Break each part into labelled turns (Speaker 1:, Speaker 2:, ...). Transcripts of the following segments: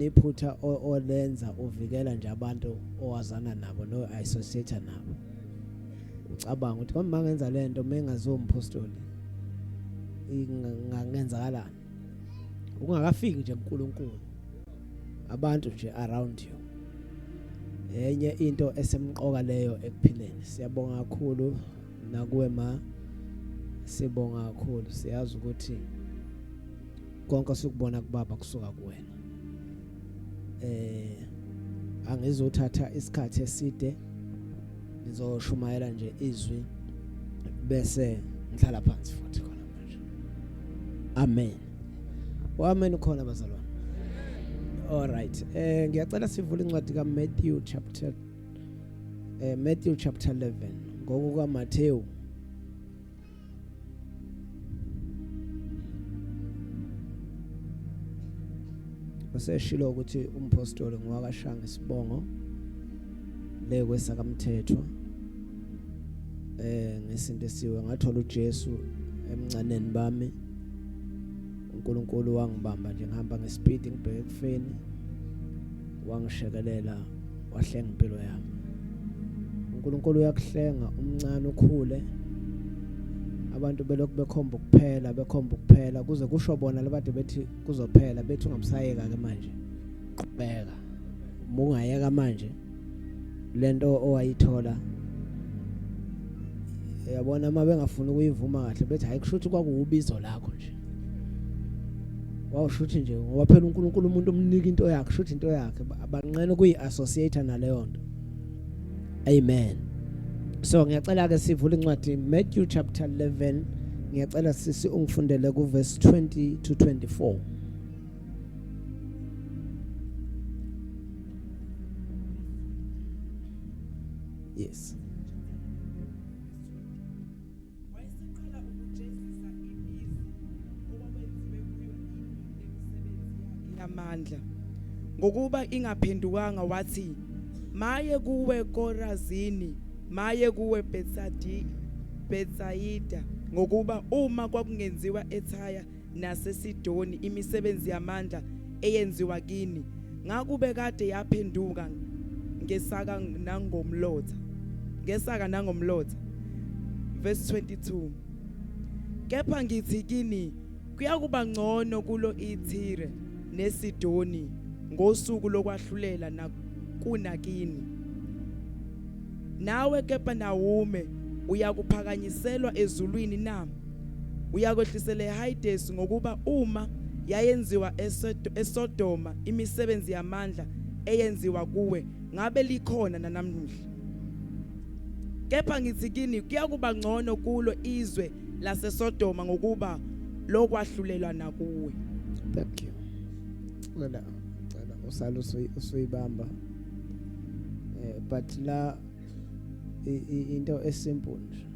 Speaker 1: Iphutha olenza uvikela nje abantu owazana nabo no associate nabo. Ucabanga ukuthi kambe mangenza lento mengaziwa umpostoli ingenzakalani. Ungakafiki nje kuNkulunkulu. Abantu nje around you. Enye into esemqoka leyo ekuphileni. Siyabonga kakhulu nakuwe ma. Sibonga kakhulu. Siyazi ukuthi konke osikubona kubaba kusuka kuwena eh angizothatha isikhathi eside ngizoshumayela nje izwi bese ngihlala phansi futhi khona manje amen amen khona bazalwane all right eh ngiyacela sivule incwadi kaMatthew chapter eh Matthew chapter 11 ngokuka Matthew Useshilo ukuthi umpostoli ngowakashanga isibongo le kwesakamthetho eh ngesinto esiwe ngathola uJesu emncaneni bami uNkulunkulu wangibamba nje ngihamba ngespeed ngibheke ekufeni wangishekelela wahlenga impilo yami uNkulunkulu uyakuhlenga umncane ukhule abantu belokhu bekhomba ukuphela bekhomba ukuphela kuze kusho bona labade bethi kuzophela bethi ungamsayeka ke manje qhubeka uma ungayeka manje lento owayithola yabona uma bengafuni ukuyivuma kahle bethi hayi kusho ukuthi kwakuwubizo lakho nje wawushuthi nje ngoba phela uNkulunkulu umuntu umnika into yakhe shuthi into yakhe abanqena ukuyi-associate naleyo nto amen so ngiyacela ke sivule incwadi Matthew chapter 11 ngiyacela sisi ungifundele ku verse 20 to 24 yes
Speaker 2: Wayeseqala ukujezisa imizi okwakwenziwe kuyo iningi lemisebenzi yakhe yamandla, ngokuba ingaphendukanga, wathi, Maye kuwe Korazini, maye kuwe Betsadi, Betsayida, ngokuba uma kwakungenziwa eThaya naseSidoni imisebenzi yamandla eyenziwa kini, ngakube kade yaphenduka ngesaka nangomlotha. Ngesaka nangomlotha. Verse 22. Kepha ngithi kini kuyakuba ngcono kulo iThire neSidoni ngosuku lokwahlulela nakunakini. Nawe Kepenawume uyakuphakanyiselwa ezulwini na? Uyakwehlisela eHayidesi, ngokuba uma yayenziwa eSodoma imisebenzi yamandla eyenziwa kuwe, ngabe likhona nanamuhla. Kepha ngithi kini kuyakuba ngcono kulo izwe laseSodoma ngokuba lokwahlulelwa nakuwe.
Speaker 1: Thank you. Cela cela usale usuyibamba. Eh but la into esimple nje.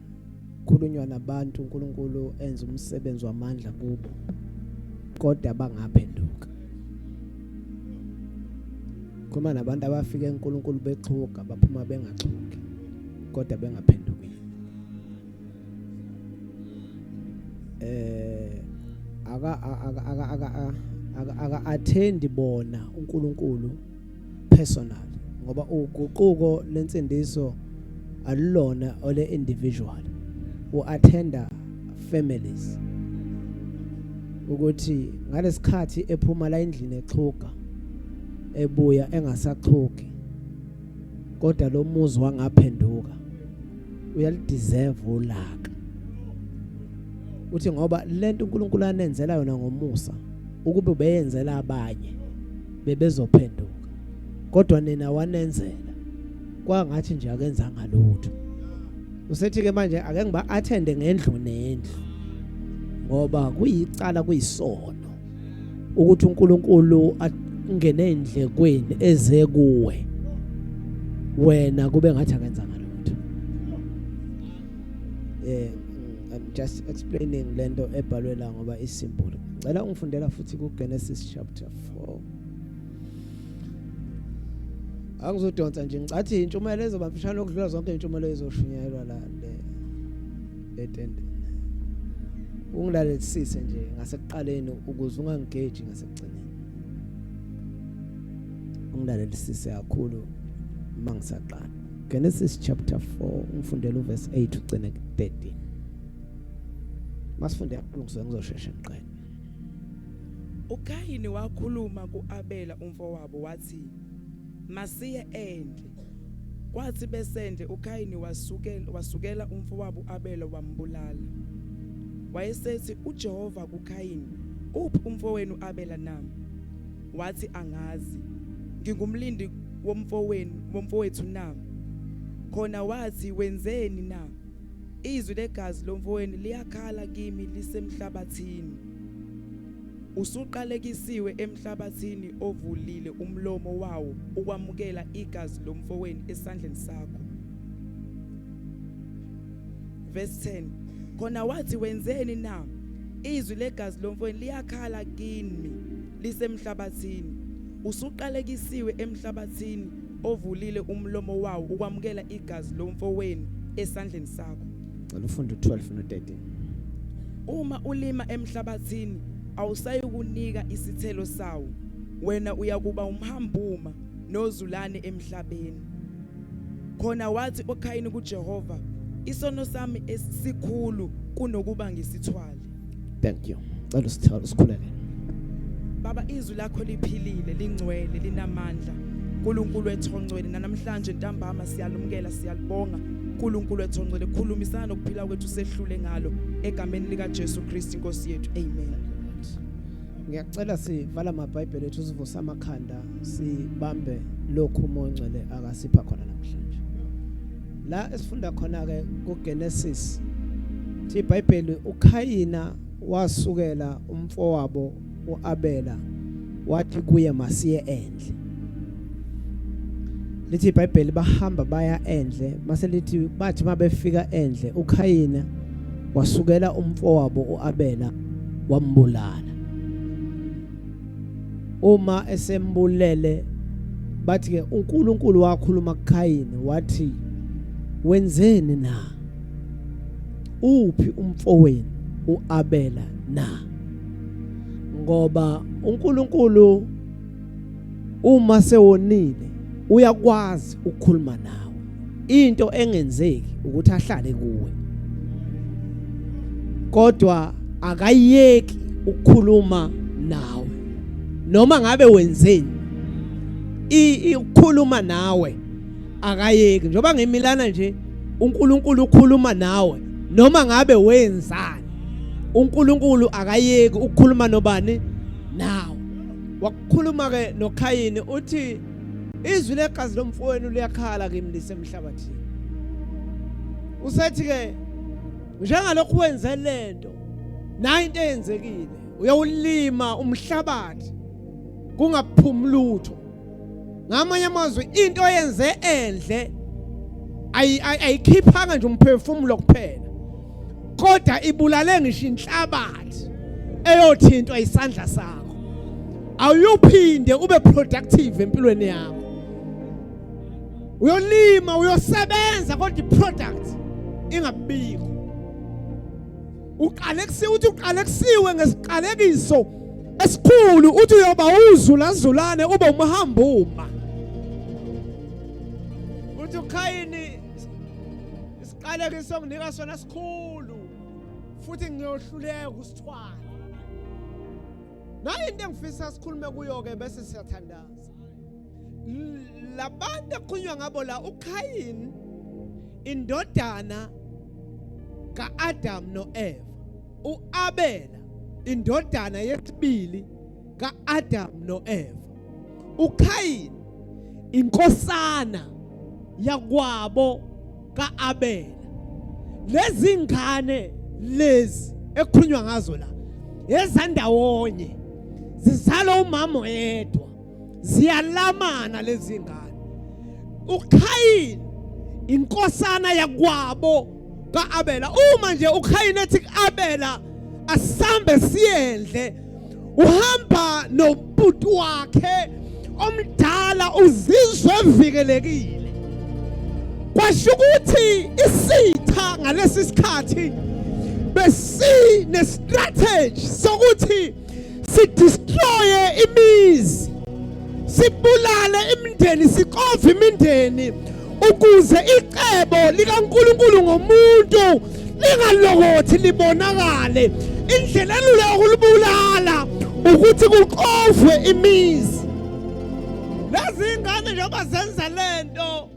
Speaker 1: Khulunywa nabantu uNkulunkulu enza umsebenzi wamandla kubo kodwa bangaphenduka. Khuluma nabantu abafika eNkulunkulu bexhuga baphuma bengaxhugi kodwa bengaphenduki. Eh aka aka aka aka aka attend bona uNkulunkulu personal ngoba uguquko lensindiso alulona ole individual uattenda families ukuthi ngalesikhathi ephuma la endlini exhuga ebuya engasaxhugi kodwa lo muzi wangaphenduka uyalideserve ulaka uthi ngoba lento uNkulunkulu anenzela yona ngomusa ukube ubeyenzela abanye bebezophenduka kodwa nina wanenzela kwangathi nje akenzanga lutho usethi ke manje ake ngiba attende ngendlu nendlu ngoba kuyicala kuyisono ukuthi uNkulunkulu angene endlekweni eze kuwe wena kube ngathi akenzanga lutho eh I'm just explaining lento ebhalwe la ngoba isimple ngicela ungifundela futhi ku Genesis chapter 4 Angizodonsa nje ngicathi intshumayelo ezoba mfishane ukudlula zonke intshumayelo ezoshunyayelwa la le etendeni. Ungilalelisise nje ngasekuqaleni ukuze ungangigeji ngasekugcineni. Ungilalelisise kakhulu uma ngisaqala. Genesis chapter 4 ungifundele uverse 8 ugcine ku-13. Masifunde kakhulu ngisuke ngizosheshe ngiqede.
Speaker 2: uKayini wakhuluma kuAbela umfowabo wathi masiye endle. Kwathi besendle uKayini wasukela umfowabo uAbela wambulala. Wayesethi uJehova kuKayini, uphi umfowenu uAbela na? Wathi angazi, ngingumlindi womfowenu womfowethu na? Khona wathi wenzeni na? Izwi legazi lomfowenu liyakhala kimi lisemhlabathini. Usuqalekisiwe emhlabathini ovulile umlomo wawo ukwamukela igazi lomfowenu esandleni sakho. Verse 10. Khona wathi wenzeni na? Izwi legazi lomfowenu liyakhala kimi lisemhlabathini. Usuqalekisiwe emhlabathini ovulile umlomo wawo ukwamukela igazi lomfowenu esandleni sakho.
Speaker 1: Cela ufunde u12 no13.
Speaker 2: Uma ulima emhlabathini awusayikunika isithelo sawo, wena uyakuba umhambuma nozulane emhlabeni. Khona wathi uKhayini kuJehova, isono sami esikhulu kunokuba ngisithwale.
Speaker 1: Thank you. Cela usithole sikhuleke.
Speaker 2: Baba, izwi lakho liphilile, lingcwele, linamandla. uNkulunkulu wethu ongcwele, namhlanje ntambama siyalumkela, siyalibonga. uNkulunkulu wethu ongcwele, khulumisana nokuphila kwethu sehlule ngalo egameni lika Jesu Kristu inkosi yethu. Amen.
Speaker 1: Ngiyacela sivala amaBhayibheli ethu sivusa amakhanda sibambe lokhu uMoya oNgcwele akasipha khona namhlanje. La esifunda khona ke kuGenesis thi iBhayibheli uKhayina wasukela umfowabo uAbela wathi kuye masiye endle. Lithi iBhayibheli bahamba baya endle mase lithi bathi mabefika endle uKhayina wasukela umfowabo uAbela wambulala. Uma esembulele bathi ke uNkulunkulu wakhuluma kuKhayini wathi wenzeni na? Uphi umfowenu uAbela na? Ngoba uNkulunkulu uma sewonile uyakwazi ukukhuluma nawe. Into engenzeki ukuthi ahlale kuwe, kodwa akayeki ukukhuluma nawe noma ngabe wenzeni. Ukukhuluma nawe akayeki. Njengoba ngimilana nje, uNkulunkulu ukhuluma nawe noma ngabe wenzani. uNkulunkulu akayeki ukukhuluma nobani nawe. Wakukhuluma ke noKhayini uthi izwi legazi lomfowenu liyakhala kimi lisemhlabathini. Usethi ke njengalokhu wenze lento, nayi into eyenzekile, uyawulima umhlabathi kungaphumi lutho. Ngamanye amazwi into oyenze endle ayikhiphanga nje umphefumulo kuphela, kodwa ibulale ngisho inhlabathi eyothintwa isandla sakho. Awuyophinde ube productive empilweni yakho. Uyolima, uyosebenza, kodwa iproduct ingabikho. Uqalekisiwe, uthi uqalekisiwe ngesiqalekiso esikhulu, uthi uyoba uzulazulane ube umhambuma. Uthi uKhayini isiqalekiso nginika sona sikhulu futhi ngiyohluleka ukusithwala. Nayi into engifisa sikhulume kuyo ke bese siyathandaza. Labantu ekukhulunywa ngabo la, uKhayini indodana kaAdam noEva, uAbela indodana yesibili kaAdam noEva, uKhayini inkosana yakwabo kaAbela. Lezi ngane lezi ekukhulunywa ngazo la ezandawonye zizala umama oyedwa, ziyalamana lezi ngane. uKhayini inkosana yakwabo kaAbela. Uma nje uKhayini ethi kuAbela asambe siyendle, uhamba nobhuti wakhe omdala, uzizwe evikelekile. Kwasho ukuthi isitha ngalesi sikhathi besine strategy sokuthi sidestroye imizi,
Speaker 3: Sibulale imindeni, sikove imindeni ukuze icebo likaNkulunkulu ngomuntu lingalokothi libonakale. Indlela elula yokulibulala ukuthi kuqovwe imizi. Lezi ingane njengoba zenza lento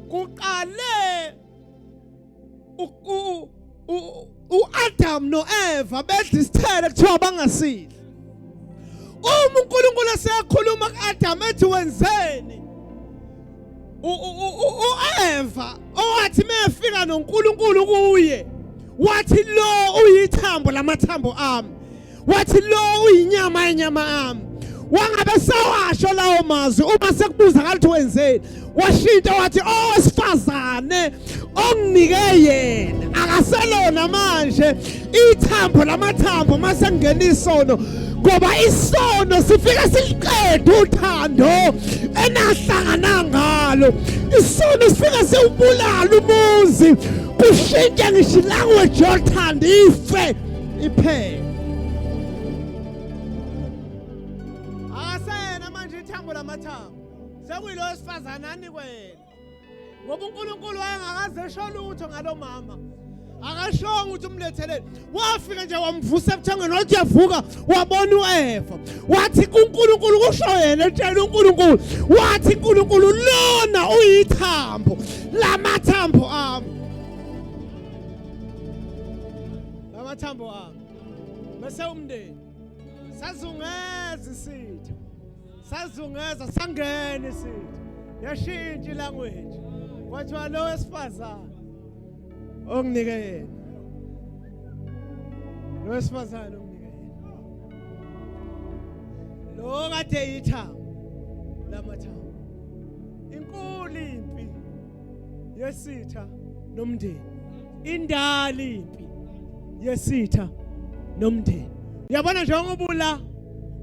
Speaker 3: kuqale uAdam noEva bedla isithelo kuthiwa bangasidli. Uma uNkulunkulu esekhuluma kuAdam ethi wenzeni, uEva owathi mefika noNkulunkulu kuye wathi lo uyithambo lamathambo ami, wathi lo uyinyama yenyama ami. Wangabe sewasho lawo mazwi uma sekubuza ngathi wenzeni, washintsha wathi owesifazane onginike yena akaselona manje ithambo lamathambo mase kungena isono, ngoba isono sifika siliqede uthando enahlangana ngalo. Isono sifika siwubulala umuzi, kushintshe ngisho language yothando ife iphele. Akasena manje ithambo lamathambo, sekuyilo wesifazane anikwe yena, ngoba uNkulunkulu wayengakaze esho lutho ngalo mama, akashongo ukuthi umletheleni. Wafika nje wamvusa ebuthongweni, wathi uyavuka wabona uEva, wathi kuNkulunkulu, kusho yena etshela uNkulunkulu, wathi uNkulunkulu lona uyithambo lamathambo ami, lamathambo ami. Bese umndeni sazungeza isitha, sazungeza sangena isitha, yashintsha ilanguage, kwathiwa lo wesifazane onginike yena, lo wesifazane onginike yena, lo kade yithambo lamathambo. Inkulu impi yesitha nomndeni, indala impi yesitha nomndeni. Uyabona njengoba ula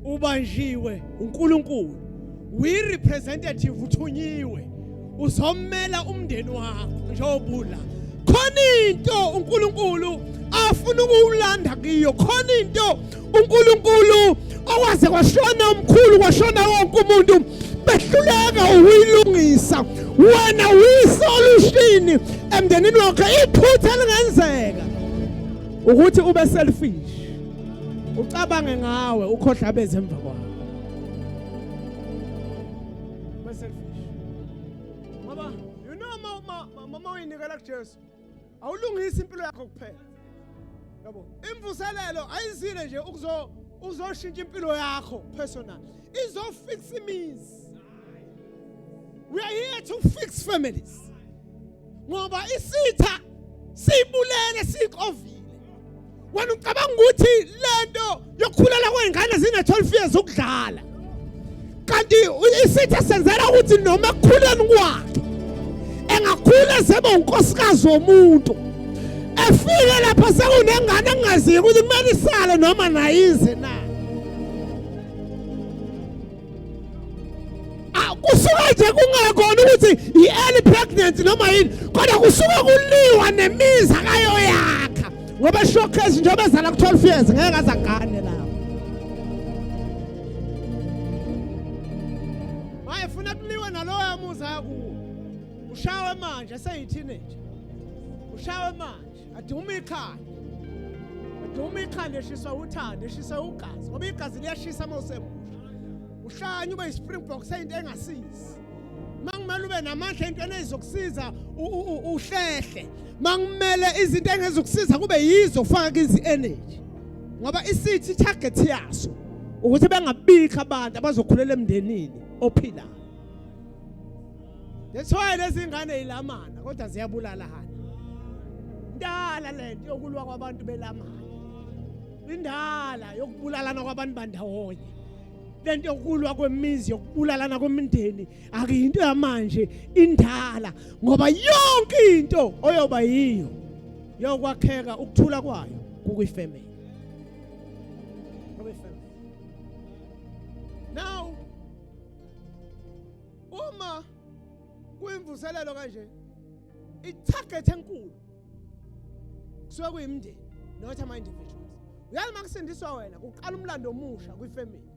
Speaker 3: ubanjiwe uNkulunkulu, we representative uthunyiwe uzomela umndeni wakho. Njengoba ula khona into uNkulunkulu afuna ukuwulanda kiyo, khona into uNkulunkulu owaze kwashona umkhulu, kwashona wonke umuntu, behluleka ukuyilungisa, wena uyi-solution emndenini wakho. Iphutha elingenzeka ukuthi ube selfish, ucabange ngawe, ukhohlwa abeze emva kwakho. Ube selfish ngoba you know mama uyinikela kuJesu, awulungisi impilo yakho kuphela. Yabo, imvuselelo ayizile nje ukuzo uzoshintsha impilo yakho personal, izofix imizi. We are here to fix families, ngoba isitha siyibulele, siyikovile. Wena ucabanga ukuthi lento yokukhulela kwey'ngane zine-12 years ukudlala, kanti isitha senzela ukuthi noma ekukhuleni kwakhe engakhula zebe unkosikazi womuntu, efike lapha sekunengane engaziyo ukuthi kumele isale noma nayize na. Kusuka nje kungekhona ukuthi i-early pregnancy noma yini, kodwa kusuke kuliwa nemizi akayoyakha, ngoba showcase njengoba ezala ku-12 years ngeke aze agane lapho. Maye funa kuliwe naloya muzi ayakuwo, ushawe manje eseyi-teenager, ushawe manje aduma ikhanda, aduma ikhanda, eshiswa uthando, eshiswa ugazi, ngoba igazi liyashisa uma usemusha. Uhlanye ube yi-springbok seyinto engasizi. Mangimele ube namandla entweni ezizokusiza uhlehle, mangimele izinto engezokusiza kube yizo faka izi energy, ngoba isithi target yaso ukuthi bengabikho abantu abazokhulela emndenini ophilayo. That's why lezi ngane yilamana kodwa ziyabulalana. Indala lento yokulwa kwabantu belamana, indala yokubulalana kwabantu bandawonye, lento yokulwa kwemizi, yokubulalana kwemindeni akuyinto yamanje, indala, ngoba yonke into oyoba yiyo yokwakheka ukuthula kwayo kukwifamily. Now uma kuyimvuselelo kanje, i-target enkulu kusuke kuyimindeni, not ama-individuals. Uyazi uma kusindiswa wena kuqala umlando omusha kwifamily,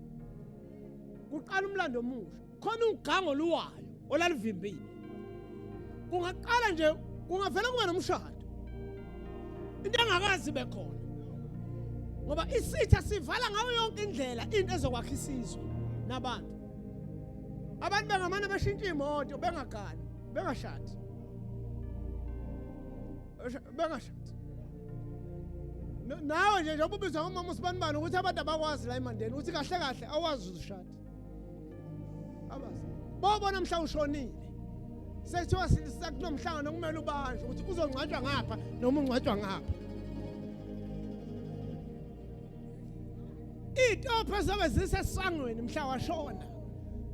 Speaker 3: kuqala umlando omusha. Khona ugango luwayo olalivimbile. Kungaqala nje kungavela kube nomshado. Into engakazi bekhona. Ngoba isitha sivala ngayo yonke indlela into ezokwakha isizwe nabantu. Abantu bengamane beshintsha imoto bengagani, bengashadi. Bengashadi. Nawe nje njengoba ubizwa ngomama usibanibani ukuthi abantu abakwazi la emandeni uthi kahle kahle awazi uzishada. Abazi. Bobona mhla ushonile. Sekuthiwa sekunomhlangano okumele ubanjwe ukuthi uzongcwatshwa ngapha noma ungcwatshwa ngapha. Iy'topho ezobe zisesangweni mhla washona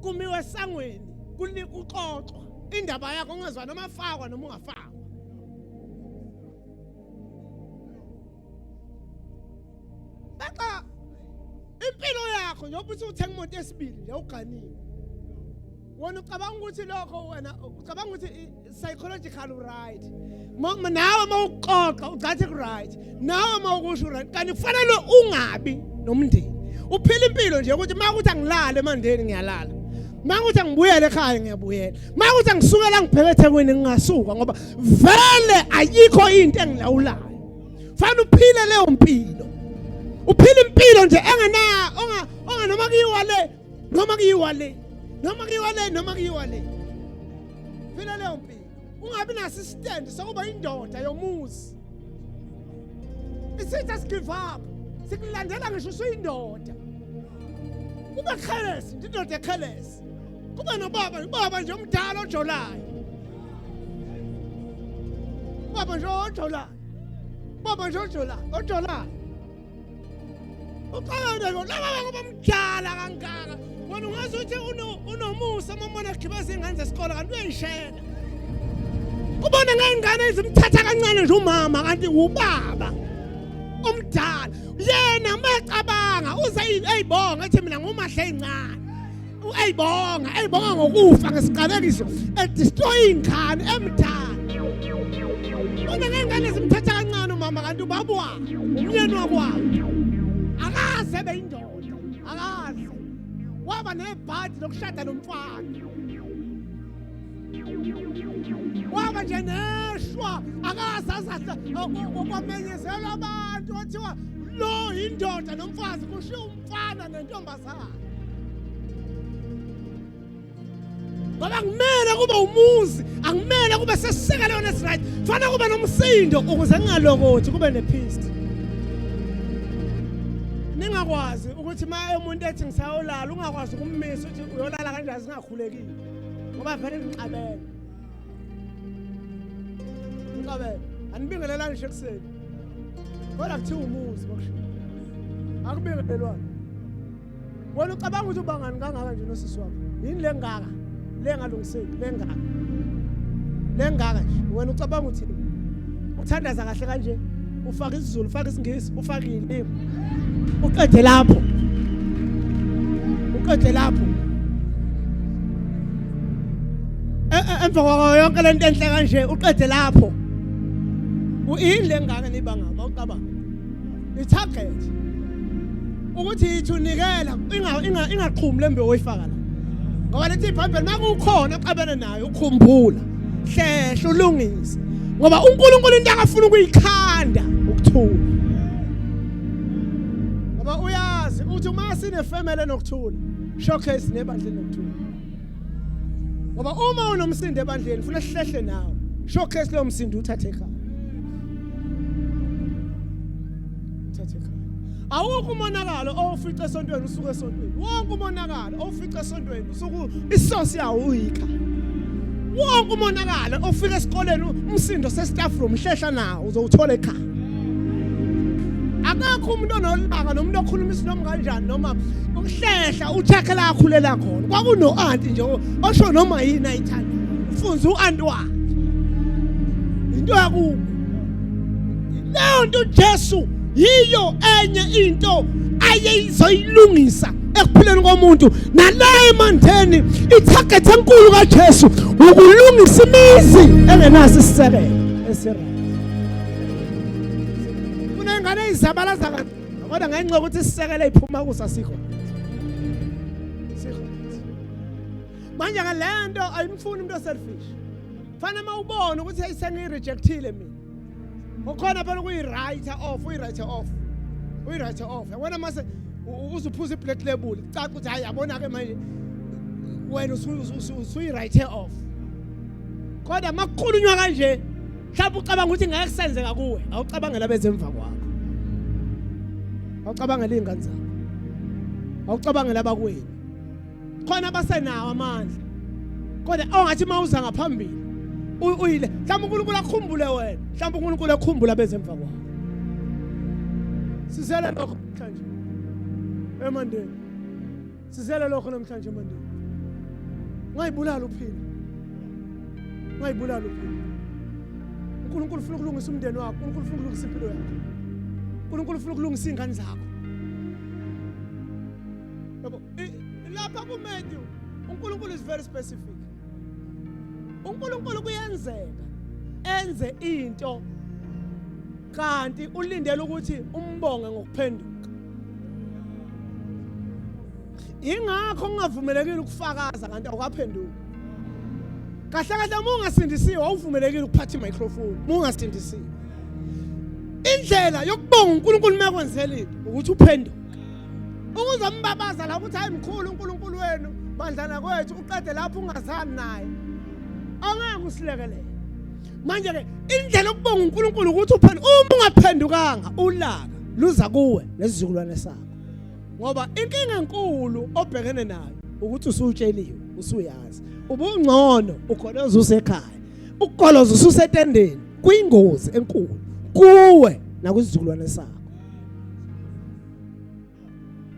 Speaker 3: kumiwe esangweni kuxoxwa indaba yakho ungezwa noma fakwa noma ungafakwa. Baxa impilo yakho njengoba uthi uthenga imoto esibili nje uganiwe. Wena ucabanga ukuthi lokho wena ucabanga ukuthi psychological right. Nawe mawuxoxa ucathi ku right. Nawe mawukusho right. Kanti kufanele ungabi nomndeni. Uphila impilo nje ukuthi makuthi angilale emandeni ngiyalala. Makuthi angibuyele ekhaya ngiyabuyela. Makuthi angisukela ngibheke eThekwini ngingasuka ngoba vele ayikho into engilawulayo. Fanele uphile leyo mpilo. Uphile impilo nje engena onga onga noma kuyiwa le noma kuyiwa le noma kuyiwa le noma kuyiwa le. Phila leyo mpilo. Ungabi naso istand sokuba indoda yomuzi. Isitha sigive up. Sikulandela ngisho usuyindoda. Kube careless, indoda careless. Kube nobaba, ubaba nje omdala ojolayo. Baba nje ojolayo. Baba nje ojolayo, ojolayo. Uqala nje laba ngoba mdala kangaka. Wena ungazi ukuthi unomusa uma umbona egibeza ingane zesikole kanti uyayishela. Ubone ngey'ngane ezimthatha kancane nje umama kanti ubaba omdala. Yena mecabanga uze eyibonga ethi mina ngumahle eyincane. Eyibonga, eyibonga ngokufa ngesiqalekiso, edestroy ingane emdala. Ubone ngey'ngane ezimthatha kancane umama kanti ubaba wakhe, umyeni wakwabo. Akaze ebe indoda, akaze. Waba nebhadi lokushada nomfana. Waba nje neshwa akaze azahle kwamenyezelwa abantu othiwa lo indoda nomfazi kushiya umfana nentombazana. Ngoba kumele kube umuzi, angimele kube sesisekelweni esiright. Fanele kube nomsindo ukuze ngingalokothi kube nepeace. Ningakwazi ukuthi uma umuntu ethi ngisayolala ungakwazi ukummisa ukuthi uyolala kanjani singakhulekile. Ngoba vele ngixabene. Ngixabene. Anibingelelani ngisho ekuseni. Kodwa kuthiwa umuzi bakushiya. Akubingelelwani. Wena ucabanga ukuthi ubangani kangaka nje nosisi wakho? Yini le ngaka? Le ngalungiseki, le ngaka. Le ngaka nje. Wena ucabanga ukuthi uthandaza kahle kanje? Ufaka isiZulu, ufaka isiNgisi, ufaka ilimi. Uqede lapho. Uqede lapho. E, e, emva kwayo yonke lento enhle kanje uqede lapho. Uyini le ngaka nibanga mawucabanga? I-target ukuthi yithi unikela ingaqhumi le mbewu oyifaka la ngoba lithi ibhayibheli makukhona oxabene nayo ukhumbula hlehla ulungise ngoba uNkulunkulu into akafuna ukuyikhanda ukuthula ngoba uyazi uthi uma sinefamily enokuthula showcase nebandla enokuthula ngoba uma unomsindo ebandleni funa sihlehle nawe showcase leyo msindo uthathe ekhaya uthathe ekhaya awukho umonakalo owufica esontweni usuke esontweni wonke umonakalo owufica esontweni usuku isosi yawo uyikha wonke umonakalo ofika esikoleni umsindo se-staff room hlehla nawo uzowuthola ekhaya akekho umuntu onolaka nomuntu okhuluma isinomi kanjani noma ukuhlehla ucheck la akhulela khona kwakuno anti nje osho noma yini ayithanda ufunza uanti wakhe into yakubo leyo nto Jesu yiyo enye into ayeyizoyilungisa ekuphileni komuntu nala emandeni itarget enkulu kaJesu ukulungisa imizi engenaso isisekelo esiright kunengane ezizabalaza kodwa ngenxa yokuthi isisekelo eziphuma kuso asikho sikho. Manje ke lento ayimfuni umuntu oselfish. Fanele mawubona ukuthi ayisengi-rejectile mina. Ukhona phela ukuyi-write off, uyi-write off. Uyi-write off. Yabona mase uzuphuza i-black label, kucaca ukuthi hayi yabona ke manje wena usuyi-write off. Kodwa makukhulunywa kanje mhlawumbe ucabanga ukuthi ngeke kusenzeka kuwe, awucabangela abezemva kwakho. Awucabangela izingane zakho. Awucabangela abakwenu. Khona abasenawo amandla. Kodwa ongathi uma uza ngaphambili uyile mhlawumbe uNkulunkulu akukhumbule wena, mhlawumbe uNkulunkulu akukhumbule abezemva kwakho. Sizele lokho namhlanje emandeni. Sizele lokho namhlanje emandeni. Ungayibulala uphila. Ungayibulala uphila. uNkulunkulu ufuna ukulungisa umndeni wakho, uNkulunkulu ufuna ukulungisa impilo yakho. uNkulunkulu ufuna ukulungisa izingane zakho. Yabo, lapha kuMatthew uNkulunkulu is very specific. uNkulunkulu kuyenzeka enze into kanti ulindele ukuthi umbonge ngokuphenduka. Ingakho kungavumelekile ukufakaza kanti awukaphenduki. Kahle kahle uma ungasindisiwe awuvumelekile ukuphatha imicrophone uma ungasindisiwe. Indlela yokubonga uNkulunkulu uma ekwenzela into ukuthi uphenduke. Ukuzombabaza la ukuthi hayi mkhulu uNkulunkulu wenu bandlana kwethu uqede lapho ungazani naye. Angeke usilekelele. Manje ke indlela yokubonga uNkulunkulu ukuthi uphenduke uma ungaphendukanga ulaka luza kuwe nesizukulwane sakho. Ngoba inkinga enkulu obhekene nayo ukuthi usutsheliwe usuyazi. Ubungcono ukhona usekhaya. Ukugoloza ususetendeni kuyingozi enkulu kuwe nakwisizukulwane sakho.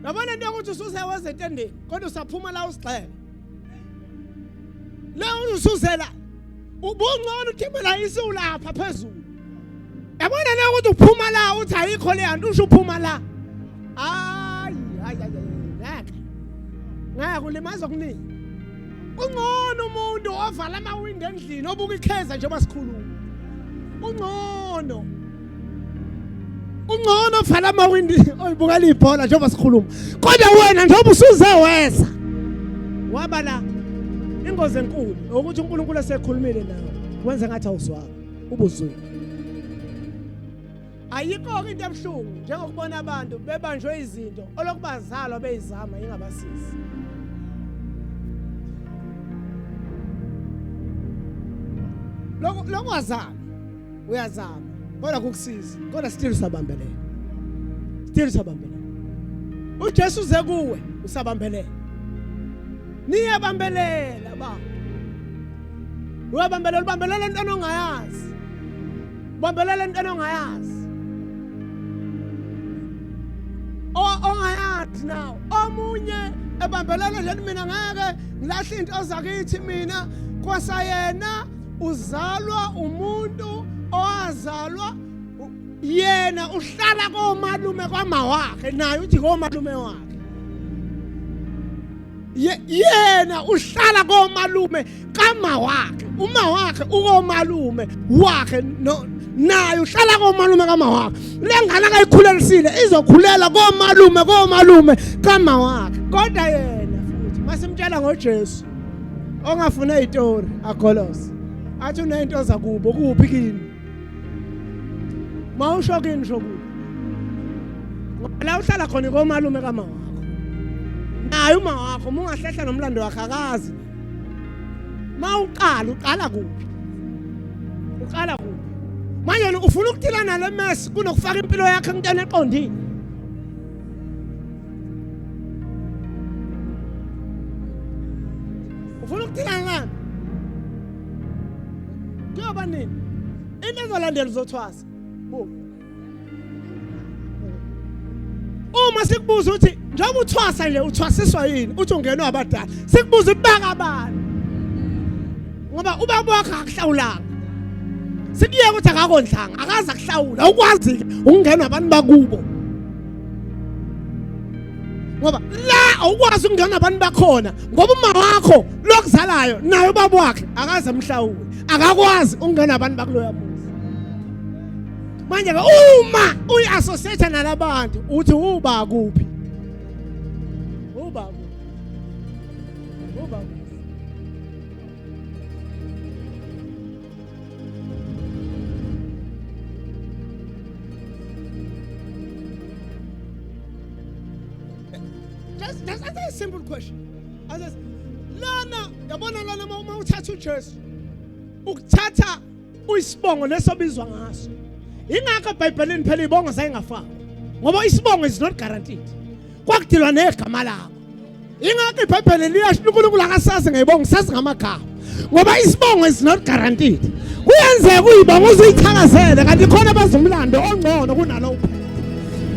Speaker 3: Yabona into yokuthi usuzeweza etendeni kodwa usaphuma la usigxeke. La usuzela ubungcono uthimela isu lapha phezulu. Yabona le ukuthi uphuma la uthi ayikho le nto usho uphuma la. Hayi hayi hayi ngeke. Ngeke ulimaza okuningi. Ungcono umuntu ovala amawindi endlini obuka ikheza njengoba sikhuluma. Ungcono. Ungcono ovala amawindi oyibukela ibhola njengoba sikhuluma. Kodwa wena njengoba usuze weza waba la ingozi enkulu ukuthi uNkulunkulu esekhulumile nawe wenza ngathi awuzwanga ubuzwile. Ayikho-ke into ebuhlungu njengokubona abantu bebanjwe izinto olokubazalwa beyizama ingabasizi. Lokhu wazama uyazama kodwa kukusiza kodwa still usabambelela. Still usabambelela. uJesu uze kuwe usabambelela. Niyabambelela ba. Uyabambelela ubambelela into ongayazi. Bambelela into ongayazi. Ongayazi nawe. Omunye ebambelela nje mina ngeke ngilahle into zakithi mina kwasayena uzalwa umuntu owazalwa yena uhlala komalume kwamawakhe naye uthi komalume wakhe yena uhlala komalume kama wakhe uma wakhe ukomalume wakhe no naye uhlala komalume kama wakhe le ngane akayikhulelisile izokhulela komalume komalume kama wakhe kodwa yena futhi masimtshela ngoJesu ongafuna izitori agolose athi unezinto zakubo kuphi kini mawusho kini sho kubo la uhlala khona komalume kama wakho naye uma wakho uma ungahlehla nomlando wakhe akazi mawuqala uqala kuphi uqala kuphi manje ufuna ukudila nale mess kunokufaka impilo yakhe entweni eqondile ufuna ukudila ngani kuyoba nini into ezolandela uzothwasa buka uma sikubuza ukuthi njengoba uthwasa nje uthwasiswa yini uthi ungenwa abadala sikubuza ukuthi baka bani ngoba ubaba wakho akakuhlawulanga sikuyeka ukuthi akakondlanga akaze akuhlawula awukwazi ukungenwa abantu bakubo ngoba la awukwazi ukungena abantu bakhona ngoba uma wakho lokuzalayo naye ubaba wakhe akaze amhlawule akakwazi ukungena abantu bakuloya muzi manje ke uma uyi-associate nalabantu uthi uba kuphi uba kuphi uba kuphi. Just answer a simple question. Answer lana yabona lana uma uthatha uJesu ukuthatha uyisibongo lesobizwa ngaso. Ingakho eBhayibhelini phela ibongo sayingafakwa. Ngoba isibongo is not guaranteed. Kwakudilwa negama lakho. Ingakho iBhayibheli liyasho uNkulunkulu akasazi ngeyibongo sazi ngamagama. Ngoba isibongo is not guaranteed. Kuyenzeka uyibongo uzuyithakazele kanti khona abazumlando ongcono kunalo uphethe.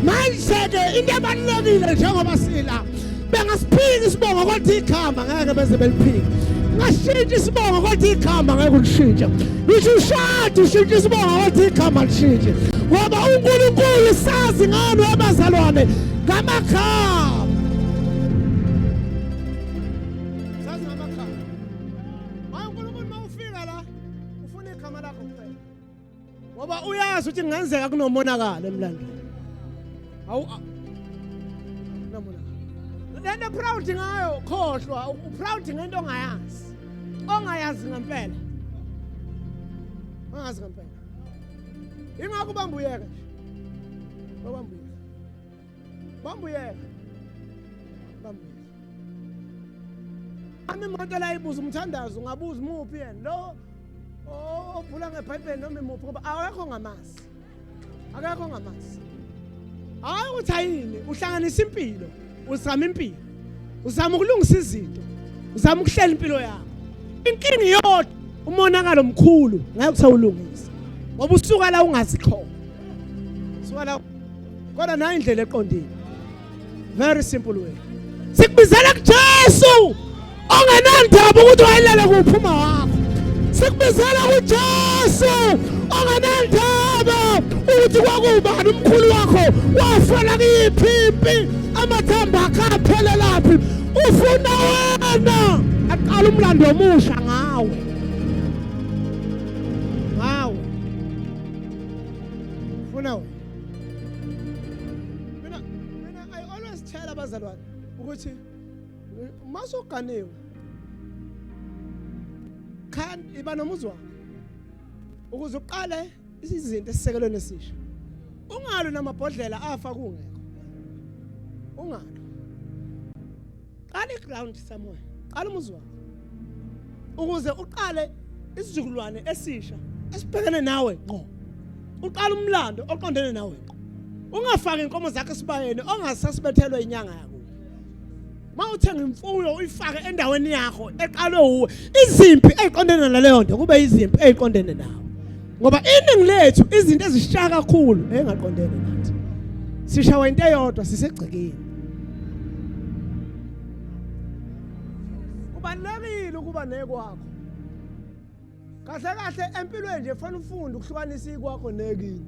Speaker 3: Manje ke into ebalulekile njengoba sila bengasiphika isibongo kodwa igama ngeke beze beliphike. Ngashintsha isibongo kodwa igama ngeke ulishintshe. Ngisho ushada ushintsha isibongo kodwa igama lishintshe. Ngoba uNkulunkulu sazi ngani wabazalwane ngamagama. Sazi ngamagama. Hayi uNkulunkulu mawufika la ufuna igama lakho kuphela. Ngoba uyazi ukuthi kungenzeka kunomonakalo emlandweni. Awu kunomonakalo. Lento proud ngayo khohlwa uproud ngento ongayazi. Ongayazi ngempela. Ongayazi ngempela. Ingakho ubambuyeka nje. Ubambuyeka. Bambuyeka. Bambuyeka. Ami imoto la ibuza umthandazo ungabuza muphi yena lo obhula ngeBhayibheli noma imuphi ngoba akekho ngamazi. Akekho ngamazi. Hayi ukuthi ayini uhlanganisa impilo, uzama impilo. Uzama ukulungisa izinto. Uzama ukuhlela impilo yakho. Inkinga iyodwa umonakalo omkhulu ngeke usawulungisa. Ngoba usuka la ungazi khona. Suka la kodwa nayo indlela eqondile. Very simple way. Sikubizela kuJesu ongenandaba ukuthi wayelele kuphi uma wakho. Sikubizela kuJesu ongenandaba ukuthi kwakubani umkhulu wakho wafela kuyiphi impi amathamba akhe aphelelaphi. Ufuna wena aqala umlando omusha ngawe. Ngawe. Ufuna wena. Mina mina I always tell abazalwane ukuthi masuganiwe khan iba nomuzi wakho ukuze uqale izinto esisekelweni esisha ungalwi namabhodlela afa kungekho ungalwi qala iground somewhere qala umuzi wakho ukuze uqale isizukulwane esisha esibhekene nawe ngqo uqala umlando oqondene nawe ngqo ungafaki inkomo zakho esibayeni ongasasibethelwe inyanga yakho uma uthenga imfuyo uyifake endaweni yakho eqalwe uwe izimpi eziqondene naleyo nto kube izimpi eziqondene nawe ngoba iningi lethu izinto ezishaya kakhulu engaqondene nathi sishawa into eyodwa sisegcekeni kubalulekile ukuba nekwakho kahle kahle empilweni nje fanele ufunde ukuhlukanisa ikwakho nekini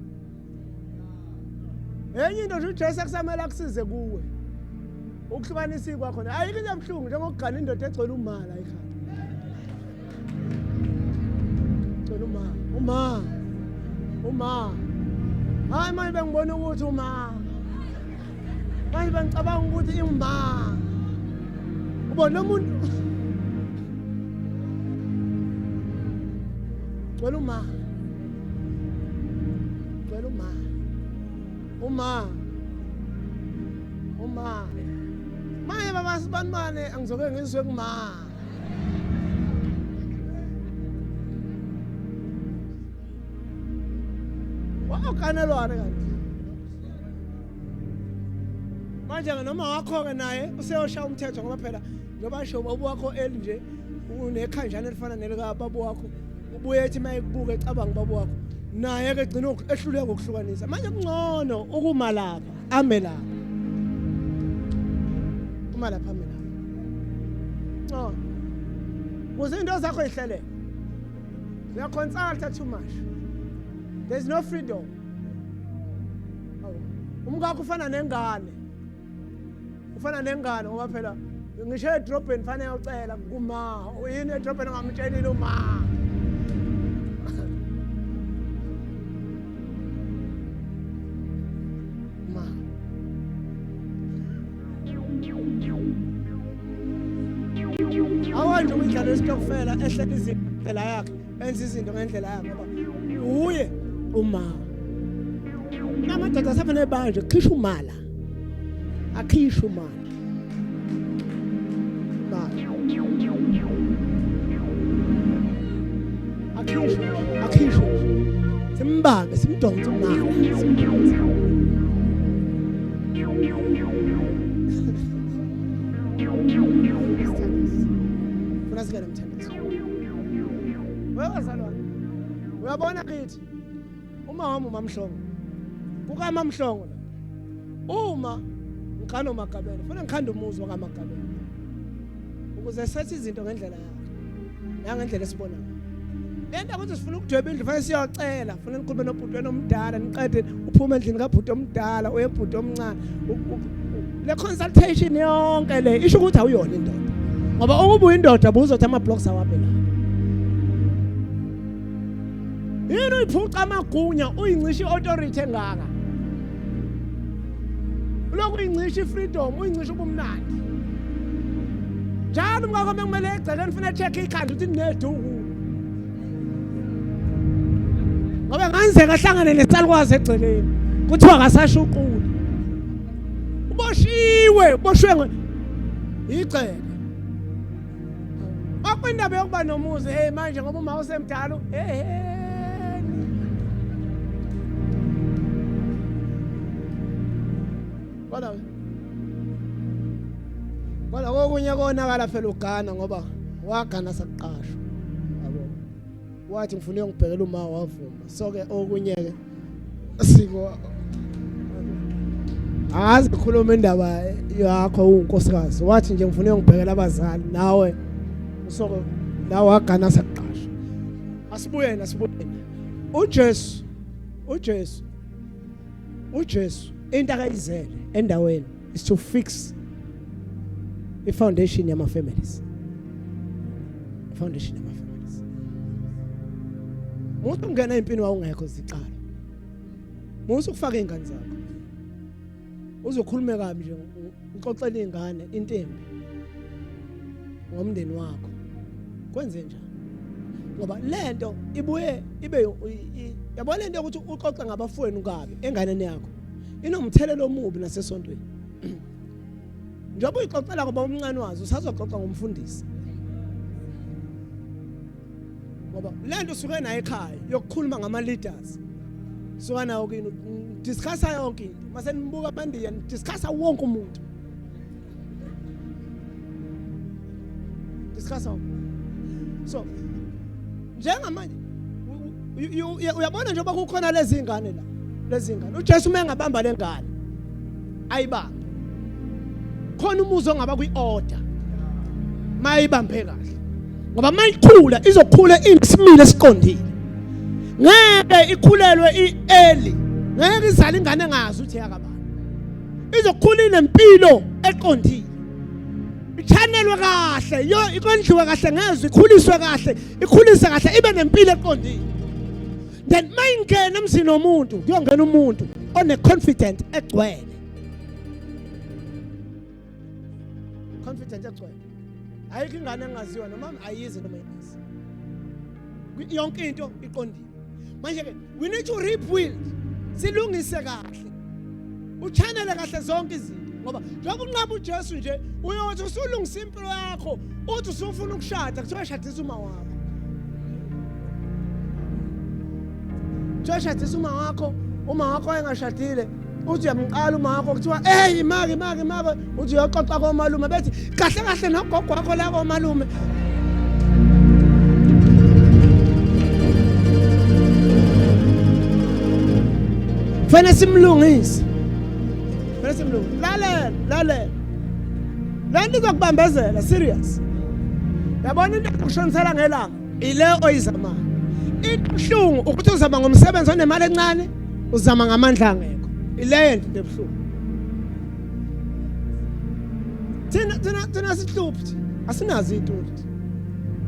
Speaker 3: enye into nje uJesu akusamele akusize kuwe ukuhlukanisa ikwakho ayikho into ebuhlungu njengokugana indoda egcwele umala ekhaya gcwele uma uma uma hayi manje bengibona ukuthi uma manje bengicabanga ukuthi inguma ubona umuntu gcwele uma gcwele uma uma uma manje baba sibanibane angizoke ngizwe kuma Wawukanelwane kanti. Manje ke noma wakho ke naye useyoshaya umthetho ngoba phela njengoba sho ubaba wakho eli nje unekhanjana elifana nelika baba wakho ubuye ethi mayekubuka ecabanga ubaba wakho naye ke gcina ehluleka ukuhlukanisa manje kungcono ukuma lapha ame lapha uma lapha ame lapha ngcono kuze into zakho ihleleke uyaconsulta too much there's no freedom umkakho ufana nengane ufana nengane ngoba phela ngisho edrobheni fanele ucela kuma yini edrobheni ongamtshelile uma ma awanje umdlalo wesitokfela ehlela izinto yakhe enza izinto ngendlela yakhe ngoba uye uma amadoda asafanele banje khishwa umala akhishwe umala Simbambe simdonse umama. Simdonse. Funa singene mthandazo. Webazalwane. Uyabona kithi uma wami uMamhlongo. KukaMamhlongo la. Uma ngikhanda uMagabela, funa ngikhanda umuzi wakaMagabela. Ukuze sethe izinto ngendlela yakhe. Nangendlela esibona ngayo. Lento ukuthi sifuna ukudweba indlu fanele siyocela, funa nikhulume nobhuti wena omdala, niqede uphume endlini kabhuti omdala uye kubhuti omncane. Le consultation yonke le isho ukuthi awuyona indoda. Ngoba ukuba uyindoda buzothi ama blocks awaphe la. Yini uyiphuca amagunya uyincisha iauthority engaka. Ulokhu uyincisha ifreedom, uyincisha ubumnandi. Njalo umkakho mekumele egcekeni ufuna check ikhanda ukuthi kuneduku. Ngoba ngenzeka ahlangane nesalukwazi egcekeni. Kuthiwa akasashuquli. Uboshiwe, uboshwe igceke. Kwakwindaba yokuba nomuzi hey manje ngoba uma usemdala hey hey. Kodwa kodwa kokunye konakala phela ugana ngoba wagana sakuqashwa. Yabo. Wathi ngifuna uyongibhekela uma wavuma. So ke okunye ke siko Akazi khuluma indaba yakho unkosikazi. Wathi nje ngifuna uyongibhekela abazali nawe usoko la wagana sakuqasha. Asibuyeni asibuyeni. uJesu uJesu uJesu into akayizele endaweni is to fix i foundation yama families. Foundation yama families. Umuntu ungena empini wawungekho ziqala. Musa ukufaka izingane zakho. Uzokhuluma kabi nje uxoxela izingane into embi ngomndeni wakho. Kwenze njani? Ngoba lento ibuye ibe yabona lento yokuthi uxoxe ngabafowenu kabi enganeni yakho inomthelela omubi nasesontweni. Njengoba uyixoxela ngoba umncane wazo usazoxoxa ngomfundisi. Ngoba lento usuke nayo ekhaya yokukhuluma ngama leaders. Suka nayo kini discussa yonke into. Mase nibuka amandiya discussa wonke umuntu. Discussa wonke. So njengamanje uyabona njengoba kukhona lezi ngane la lezi ngane uJesu uma engabamba lengane ayibambe khona umuzi ongaba kwi-order mayibambe kahle ngoba mayikhula izokhula inesimilo esiqondile ngeke ikhulelwe i-early ngeke izale ingane engazi ukuthi yakabani izokhula inempilo eqondile ichanelwe kahle yo ikondliwe kahle ngezwi ikhuliswe kahle ikhulise kahle ibe nempilo eqondile then mayingena emzini womuntu kuyongena umuntu one confident egcwele confident egcwele ayikho ingane engaziwa noma ayizi noma iyazi yonke into iqondile manje ke we need to rebuild silungise kahle uchanele kahle zonke izinto ngoba njengoba unqaba uJesu nje uyothi usulungisa impilo yakho uthi usufuna ukushada kuthiwa shadisa uma wakho kuthiwa shadisa uma wakho uma wakho wayengashadile uthi uyamqala uma wakho kuthiwa hey imaki imaki imaki uthi uyoxoxa komalume bethi kahle kahle nogogo wakho la komalume fanele simlungise fanele simlungise lalela lalela le nto izokubambezela serious yabona into ekushonisela ngelanga ile oyizamayo ibuhlungu ukuthi uzama ngomsebenzi onemali encane uzama ngamandla angekho ileyo nto ebuhlungu thina thina thina sihluphi asinazo iy'tuli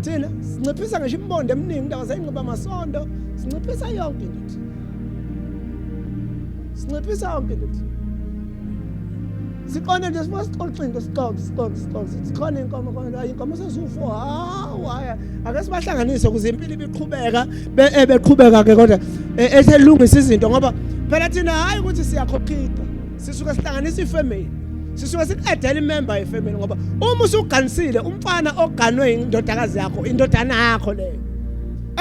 Speaker 3: thina sinciphisa ngisho imibondo eminingi indaba zeyinxiba amasondo sinciphisa yonke into thina sinciphisa yonke into thina siqonde nje sifuna sixoxe into sixoxe sixoxe sixoxe sithi khona inkomo khona hayi inkomo sezufo hawu hayi ake sibahlanganise ukuze impilo ibiqhubeka beqhubeka ke kodwa eselungisa izinto ngoba phela thina hayi ukuthi siyakhokhida sisuke sihlanganisa ifamily sisuke siqedela imember yefamily ngoba uma usuganisile umfana oganwe indodakazi yakho indodana yakho leyo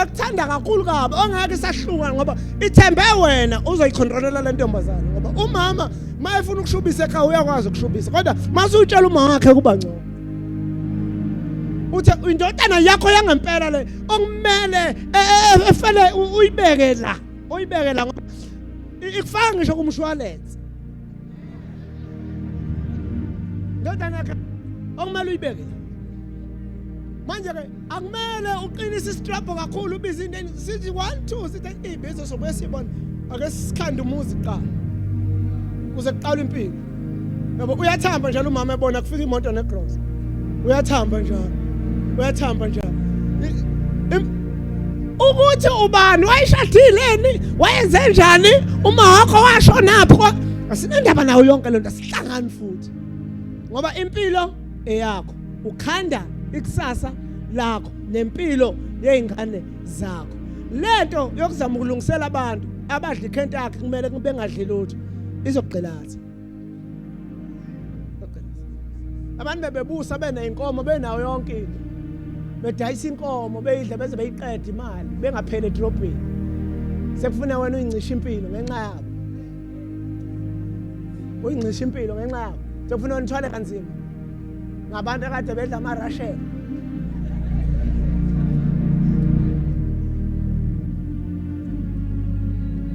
Speaker 3: Ekuthanda kakhulu kabi ongeke isahluka ngoba ithembe wena uzoyicontrolela le ntombazane ngoba umama mayefuna ukushubisa ekhaya uyakwazi ukushubisa kodwa masuyitshela uma wakhe kuba ngcono. Uthe indodana yakho yangempela le okumele e, e, e, efele uyibeke la uyibeke la ngoba ikufaka ngisho kumshwalense. Ndodana yakhe okumele uyibeke la. Manje ke akumele uqinise isitrapho kakhulu ubize into sithi 1 2 sithi ibizo sobuye sibona ake sikhande umuzi kuqala kuze kuqala impilo yabo uyathamba njalo umama ebona kufika imoto negrosa uyathamba njalo uyathamba njalo ukuthi ubani wayeshadileni wayenze njani uma wakho washonaphi asinendaba nayo yonke lento asihlangani futhi ngoba impilo eyakho ukhanda ikusasa lakho nempilo yezingane zakho lento yokuzama ukulungisela abantu abadla iKentucky kumele bengadli lutho izokugqilaza abantu bebebusa beneyinkomo benayo yonke into bedayisa inkomo beyidla beze beyiqede imali bengapheli edrobheni sekufuna wena uyincisha impilo ngenxa yabo uyincisha impilo ngenxa yabo sekufuna wena uthwale kanzima ngabantu akade bedla ama-russian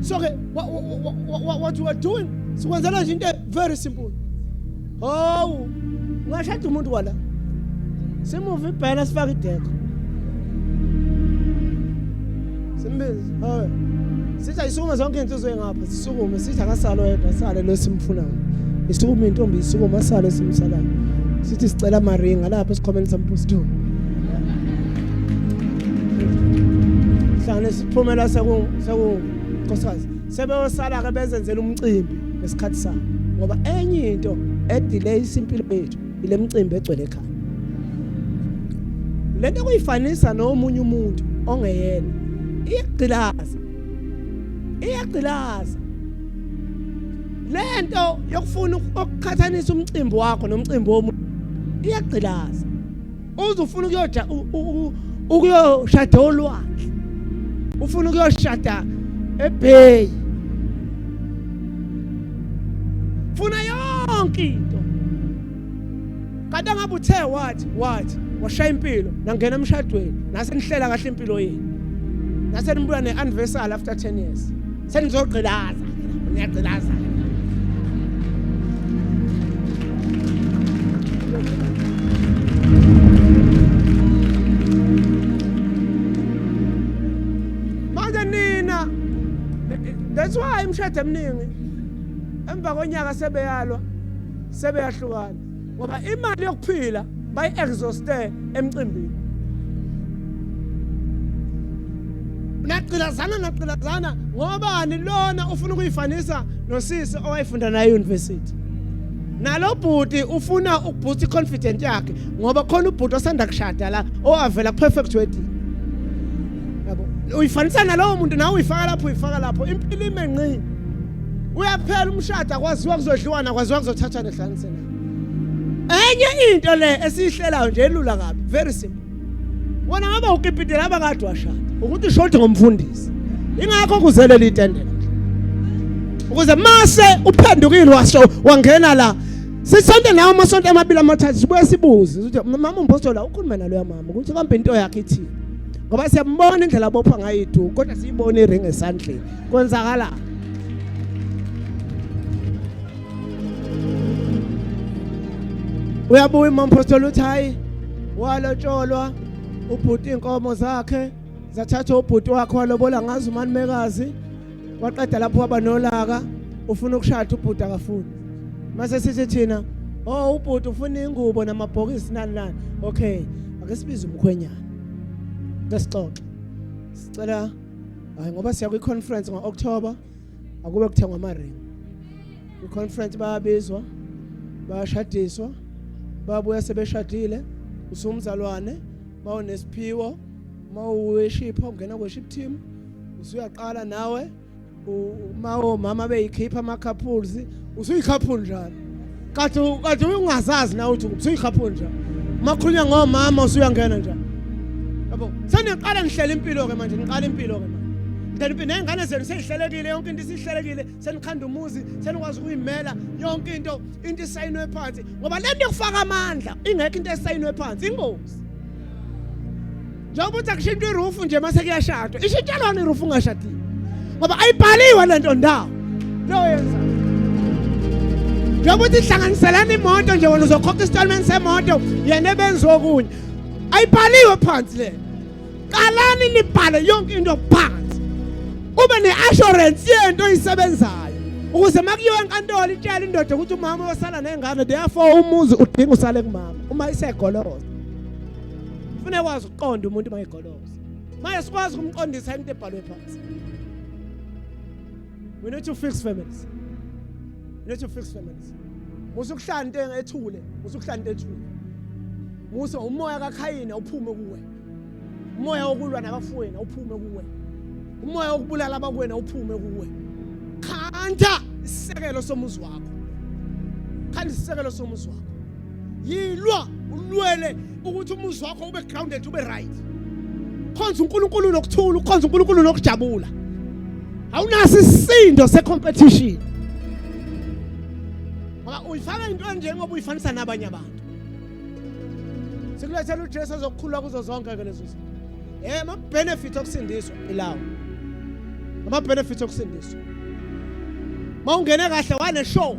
Speaker 3: so ke what we are doing sikwenzela nje into very simple hawu ungashada umuntu kwala simuve ibhela sifake idekho simbize hawu sithi ayisukume zonke izinsizwa engapha sisukume sithi akasale oyedwa asale lo simfunayo isukume intombi isukume asale simsalayo sithi sicela amaringa lapha esikhwameni sampostoli hlangane siphumela seku seku nkosikazi sebeyosala ke bezenzela umcimbi ngesikhathi sabo ngoba enye into edelay impilo yethu ile mcimbi egcwele ekhaya lento kuyifanisa nomunye umuntu ongeyena iyagqilaza iyagqilaza lento yokufuna ukuqhathanisa umcimbi wakho nomcimbi womuntu iyagqilaza uze ufuna ukuyoja ukuyoshada olwandle ufuna ukuyoshada eBay funa yonke into kanti angabe uthe wathi wathi washaya impilo nangena emshadweni nase nihlela kahle impilo yenu nase nibuya ne-anniversary after 10 years senizogqilaza niyagqilaza manje nina that's why imishado eminingi emva konyaka sebeyalwa sebeyahlukana ngoba imali yokuphila bayi-exhauste emcimbini nagqilazana nagqilazana ngobani lona ufuna ukuyifanisa nosisi owayefunda naye university nalo bhuti ufuna ukuboost iconfidence yakhe ngoba khona ubhuti osanda kushada la owavela perfect wedding yabo uyifanisa nalowo muntu nawe uyifaka lapho uyifaka lapho impilo ime ngqi uyaphela umshado akwaziwa kuzodliwana kwaziwa kuzothathwa nehlanise na enye into le esiyihlelayo nje elula kabi very simple wona ngabe ukipitela abakade washada ukuthi ushode ngomfundisi ingakho kuzelela itendela ukuze mase uphendukile washo wangena la sisonte nawe amasonto amabili amathathu sibuye sibuze ukuthi mama umpostoli ukhulume naloya mama ukuthi kambe into yakhe ithini ngoba siyambona indlela abopha ngayo iduku kodwa siyibona iring esandleni kwenzakala uyabuya umampostoli uthi hayi walotsholwa ubhuti inkomo zakhe zathathwa ubhuti wakhe walobola ngazo umanimekazi waqeda lapho waba nolaka ufuna ukushada ubhuti akafuni mase sithi thina oh ubhuti ufuna ingubo namabhokisi nani nani okay ake sibize umkhwenyana ke sixoxe sicela hayi ngoba siya kwi-conference ngo-October akube kuthengwa ama-ring kwi-conference bayabizwa bayashadiswa babuya sebeshadile usumzalwane mawunesiphiwo mawuworship ungena worship team usuyaqala nawe uma omama beyikhipha ama-couples usuyi-couple njalo kade kade ungazazi nawe ukuthi usuyi-couple njalo uma kukhulunywa ngomama usuyangena njalo Yabo, seniqala nihlela impilo ke manje, niqala impilo ke manje. Then impilo ney'ngane zenu seyihlelekile, yonke into isihlelekile, senikhanda umuzi, senikwazi ukuyimela yonke into, into isayinwe phansi. Ngoba le nto yokufaka amandla ingekho into esayinwe phansi, ingozi. Njengoba uthi akushintshwe irufu nje mase kuyashadwa, ishintshelwana irufu ungashadile. Ngoba ayibhaliwe le nto ndawo. Leyo yenza. Njengoba uthi hlanganiselana imoto nje wena uzokhokha installment semoto, yena ebenza okunye. Ayibhaliwe phansi le. Qalani nibhale yonke into phansi. Ube ne-assurance yento oyisebenzayo. Ukuze makuyiwe enkantolo itshele indoda ukuthi umama uyosala nengane, therefore umuzi udinga usale kumama uma isegoloza. Kufuneka kwazi ukuqonda umuntu uma egoloza. Manje sikwazi ukumqondisa into ebhalwe phansi. We need to fix families. We need to fix families. Musa ukuhlala into ethule, musa ukuhlala into ethule. Musa umoya kaKhayini awuphume kuwe. Umoya wokulwa nabafowenu awuphume kuwe. Umoya wokubulala abakwenu awuphume kuwe. Khanda isisekelo somuzi wakho. Khanda isisekelo somuzi wakho. Yilwa ulwele ukuthi umuzi wakho ube grounded ube right. Khonza uNkulunkulu nokuthula, ukhonza uNkulunkulu nokujabula. Awunaso isisindo secompetition. Ngoba uyifaka into enjengoba uyifanisa nabanye abantu. Sikulethela uJesu ozokukhulula kuzo zonke ke lezo zinto. Eh ama benefits okusindiswa ilawo. Ama benefits okusindiswa. Mawungene kahle wane show.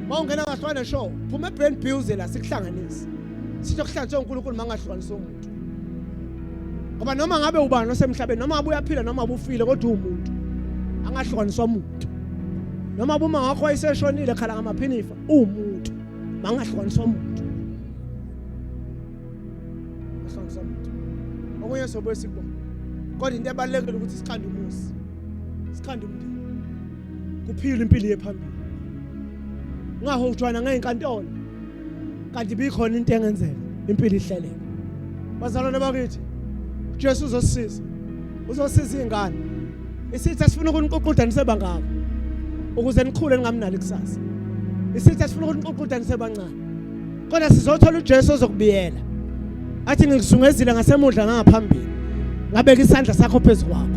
Speaker 3: Mawungena kahle wane show. Phuma ebrand bills la sikuhlanganise. Sithi okuhlanganiswe uNkulunkulu mangahlukaniswa umuntu. Ngoba noma ngabe ubani osemhlabeni noma ngabe uyaphila noma ubufile kodwa uwumuntu. Angahlukaniswa umuntu. Noma buma ngakho wayeseshonile khala ngamaphinifa uwumuntu. Mangahlukaniswa umuntu. Angahlukaniswa umuntu. Okunye sobuye sikubona. Kodwa into ebalulekile ukuthi sikhande umuzi. Sikhande umndeni. Kuphila impilo yephambili. Ungahojwana ngey'nkantolo. Kanti ibikhona into engenzeka impilo ihleleke. Bazalwane bakithi, uJesu uzosisiza. Uzosiza izingane. Isitha sifuna ukuniququda nisebangaka ukuze nikhule ningamnali kusasa. Isitha sifuna ukuniququda nisebancane. Kodwa sizothola uJesu ozokubiyela. Athi ngikuzungezile ngasemudla nangaphambili. Ngabeka isandla sakho phezu kwakho.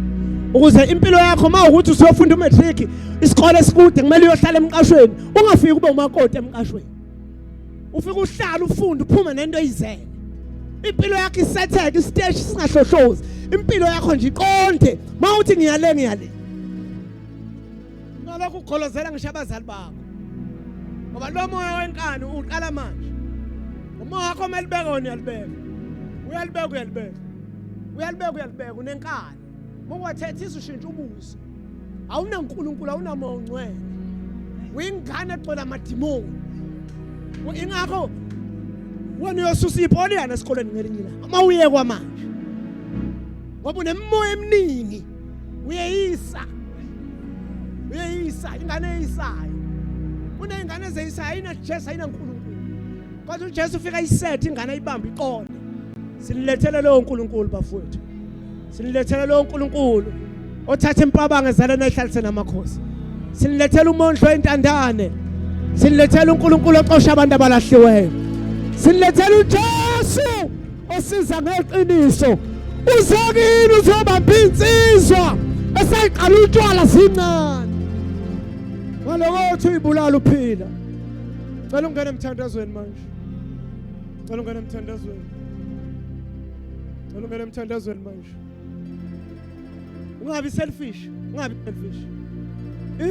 Speaker 3: Ukuze impilo yakho uma ukuthi usuyofunda umatric, isikole esikude kumele uyohlala emqashweni, ungafiki ube umakoti emqashweni. Ufike uhlala ufunde uphume nento eyizele. Impilo yakho isetheke isiteshi singahlohlozi. Impilo yakho nje iqonde. Mawuthi ngiyale ngiyale. Ngalokhu ugolozela ngisho abazali bakho. Ngoba lo moya wenkani uqala manje. Umoya wakho uma libeka wona uyalibeka. Uyalibeka uyalibeka. Uyalibeka uyalibeka unenkani. Muwathethisa ushintsha ubuso. Awunankulunkulu awunamoya ongcwele. Uyingane egcwele amadimoni. Ingakho wena uyosusa ipoliyana esikoleni ngelinye ilanga. Uma uye kwamanje. Ngoba unemimoya eminingi. Uyeyisa. Uyeyisa ingane eyisayo. Kuneyingane ezeyisayo ayina Jesu ayinaNkulunkulu. Kodwa uJesu ufika ayisethe ingane ayibambe iqonde. Sinilethele lowo nkulunkulu bafowethu. Sinilethele lowo nkulunkulu othatha impabanga ezaleni ayihlalise namakhosi. Sinilethele umondlo wentandane. Sinilethele uNkulunkulu oxosha abantu abalahliweyo. Sinilethele uJesu osiza ngeqiniso. Uzokini uzobamba insizwa esayiqala utshwala zincane. Ngaloko uthi uyibulala uphila. Cela ungene emthandazweni manje. Cela ungene emthandazweni. Cela ungene emthandazweni manje. Ungabi selfish, ungabi selfish.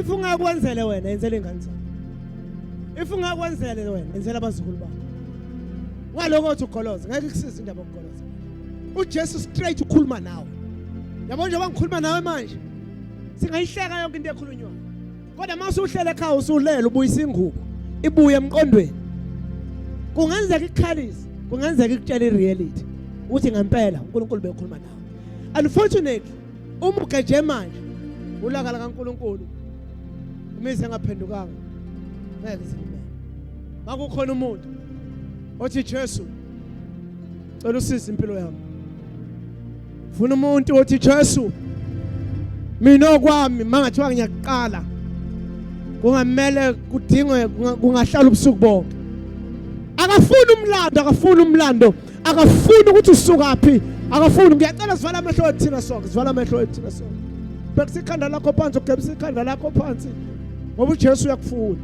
Speaker 3: If ungakwenzele wena, yenzele ingane zakho. If ungakwenzele wena, yenzela abazukulu bakho. Ngaloko uthi ugoloza, ngeke kusize indaba yokugoloza. uJesu straight ukhuluma nawe. Yabo njengoba ngikhuluma nawe manje, singayihleka yonke into ekhulunywayo. Kodwa uma usuhlele ekhaya usulele ubuyisa ingubo ibuye emqondweni. Kungenzeka ikukhalise, kungenzeka ikutshele ireality ukuthi ngempela uNkulunkulu bekhuluma nawe. Unfortunately, uma ugeje manje ulaka likaNkulunkulu imizi engaphendukanga ngeke izilimele. Makukhona umuntu othi Jesu cela usize impilo yami. Funa umuntu othi Jesu mina okwami mangathiwa ngiyaqala kungamele kudingwe kungahlala ubusuku bonke. Akafuni umlando, akafuni umlando.
Speaker 1: Akafuni ukuthi usukaphi, akafuni. Ngiyacela sivala amehlo ethu thina sonke, sivala amehlo ethu thina sonke. Bhekisa ikhanda lakho phansi, ugebisa ikhanda lakho phansi, ngoba uJesu uyakufuna.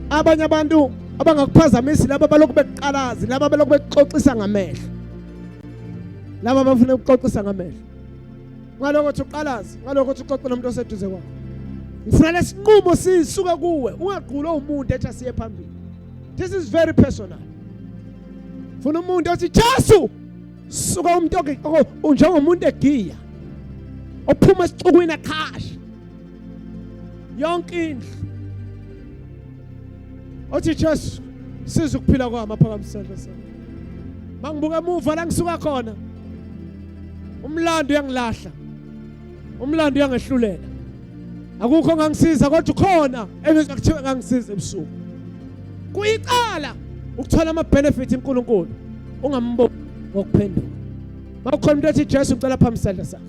Speaker 1: Abanye abantu abangakuphazamisi laba balokhu bekuqalazi, laba balokhu bekuxoxisa ngamehlo, laba bafuna ukuxoxisa ngamehlo. Ngalokho uthi uqalazi, ngalokho uthi uxoxe nomuntu oseduze kwakho. Ngifuna lesinqumo sisuke kuwe, ungagqulwa umuntu ethi asiye phambili. This is very personal. Funa umuntu othi Jesu, suka umuntu unjengomuntu egiya ophuma esixukwini aqhasha yonke indlu, othi Jesu siza ukuphila kwami, aphakamisa isandla sami. Mangibuka emuva la ngisuka khona, umlando uyangilahla, umlando uyangehlulela, akukho ongangisiza, kodwa ukhona engizwa kuthiwa ngangisiza ebusuku. Kuyicala ukuthola ama benefit uNkulunkulu ungamboni ngokuphenduka. Makukhona umuntu ethi Jesu ngicela phambi isandla sakhe,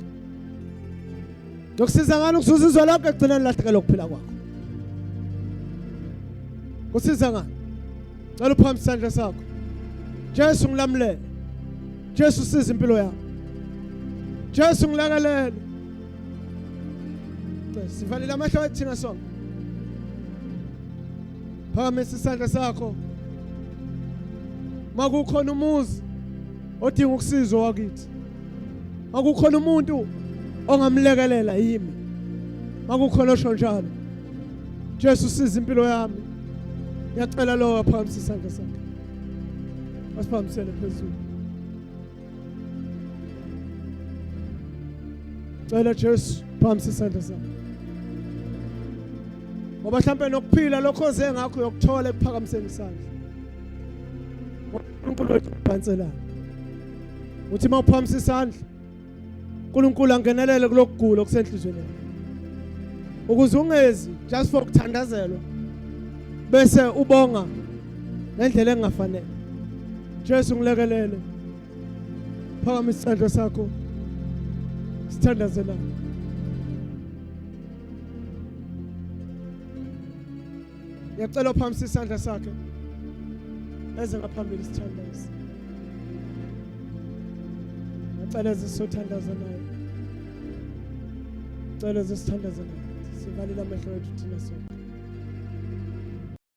Speaker 1: Ngokusiza ngani ukuzuza izwe lonke ekugcineni lahlekelwe ukuphila kwakho? Kusiza ngani? Cela uphakamisa isandla sakho. Jesu ngilamulele. Jesu siza impilo yami. Jesu ngilakelele. Sivalile amehlo ethu thina sonke. Phakamisa isandla sakho. Makukhona umuzi odinga ukusizwa wakithi. Makukhona umuntu ongamlekelela yimi. Makukhona osho njalo. Jesu siza impilo yami. Ngiyacela lowo aphakamisa isandla sakhe. Asiphakamisele phezulu. Cela Jesu phakamisa isandla sakho. Ngoba mhlambe nokuphila lokho oze ngakho uyokuthola ekuphakamiseni isandla. uNkulunkulu wethu ubhanselana. Uthi uma uphakamisa isandla uNkulunkulu angenelele kulokugula okusenhlizweni yakho. Ukuze ungezi just for ukuthandazelwa bese ubonga ngendlela engafanele. Jesu ngilekelele. Phakamisa isandla sakho. Sithandazelana. Ngiyacela uphakamisa isandla sakhe. Eze ngaphambili sithandaze. Ngiyacela eze sothandaza naye. Cela eze sithandaze naye. Sivalile amehlo ethu thina sonke.